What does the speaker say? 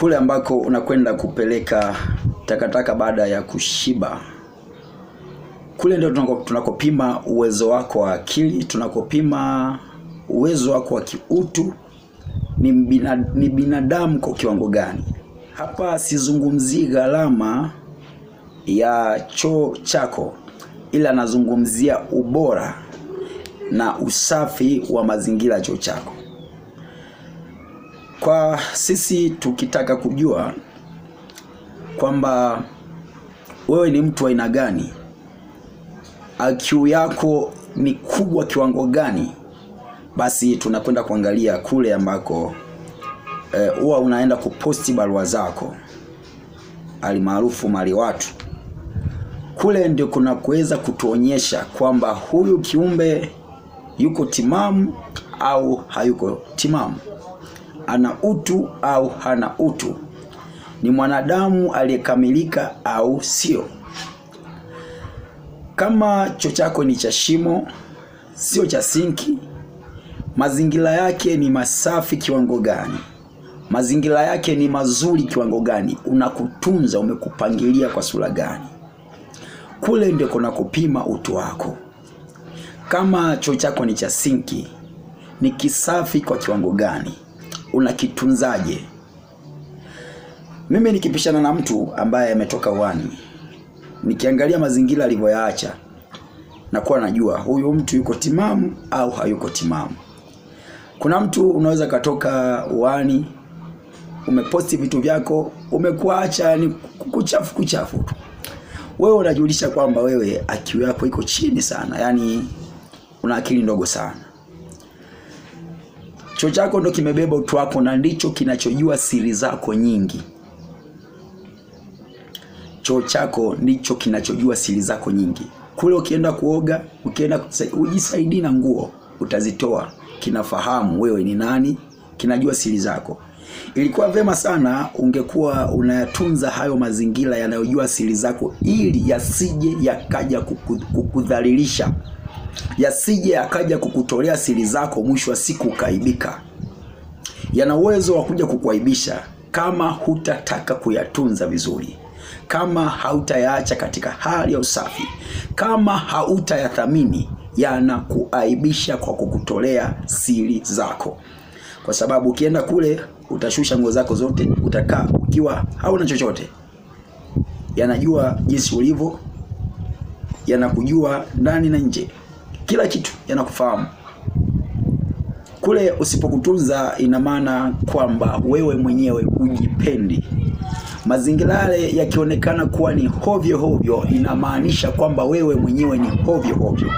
Kule ambako unakwenda kupeleka takataka baada ya kushiba. Kule ndio tunakopima uwezo wako wa akili, tunakopima uwezo wako wa kiutu, ni binadamu kwa kiwango gani. Hapa sizungumzii gharama ya choo chako, ila nazungumzia ubora na usafi wa mazingira ya choo chako. Kwa sisi tukitaka kujua kwamba wewe ni mtu wa aina gani, IQ yako ni kubwa kiwango gani, basi tunakwenda kuangalia kule ambako huwa unaenda kuposti barua zako, alimaarufu mali watu. Kule ndio kuna kuweza kutuonyesha kwamba huyu kiumbe yuko timamu au hayuko timamu, ana utu au hana utu, ni mwanadamu aliyekamilika au sio. Kama choo chako ni cha shimo, sio cha sinki, mazingira yake ni masafi kiwango gani, mazingira yake ni mazuri kiwango gani, unakutunza, umekupangilia kwa sura gani, kule ndio kuna kupima utu wako. Kama choo chako ni cha sinki, ni kisafi kwa kiwango gani, unakitunzaje? Mimi nikipishana na mtu ambaye ametoka uani, nikiangalia mazingira alivyoyaacha, nakuwa najua huyu mtu yuko timamu au hayuko timamu. Kuna mtu unaweza katoka uani, umeposti vitu vyako, umekuacha ni kuchafu kuchafu tu. Wewe unajulisha kwamba wewe akili yako iko chini sana, yani una akili ndogo sana. Choo chako ndo kimebeba utu wako na ndicho kinachojua siri zako nyingi. Choo chako ndicho kinachojua siri zako nyingi. Kule ukienda kuoga, ukienda ujisaidii na nguo, utazitoa. Kinafahamu wewe ni nani, kinajua siri zako. Ilikuwa vema sana ungekuwa unayatunza hayo mazingira yanayojua siri zako, ili yasije yakaja kukudhalilisha, yasije yakaja kukutolea siri zako, mwisho wa siku ukaibika. Yana uwezo wa kuja kukuaibisha kama hutataka kuyatunza vizuri, kama hautayaacha katika hali ya usafi, kama hautayathamini, yanakuaibisha kwa kukutolea siri zako. Kwa sababu ukienda kule utashusha nguo zako zote, utakaa ukiwa hauna chochote. Yanajua jinsi ulivyo, yanakujua ndani na nje, kila kitu yanakufahamu. Kule usipokutunza, ina maana kwamba wewe mwenyewe hujipendi. Mazingira yale yakionekana kuwa ni hovyo hovyo, inamaanisha kwamba wewe mwenyewe ni hovyo hovyo.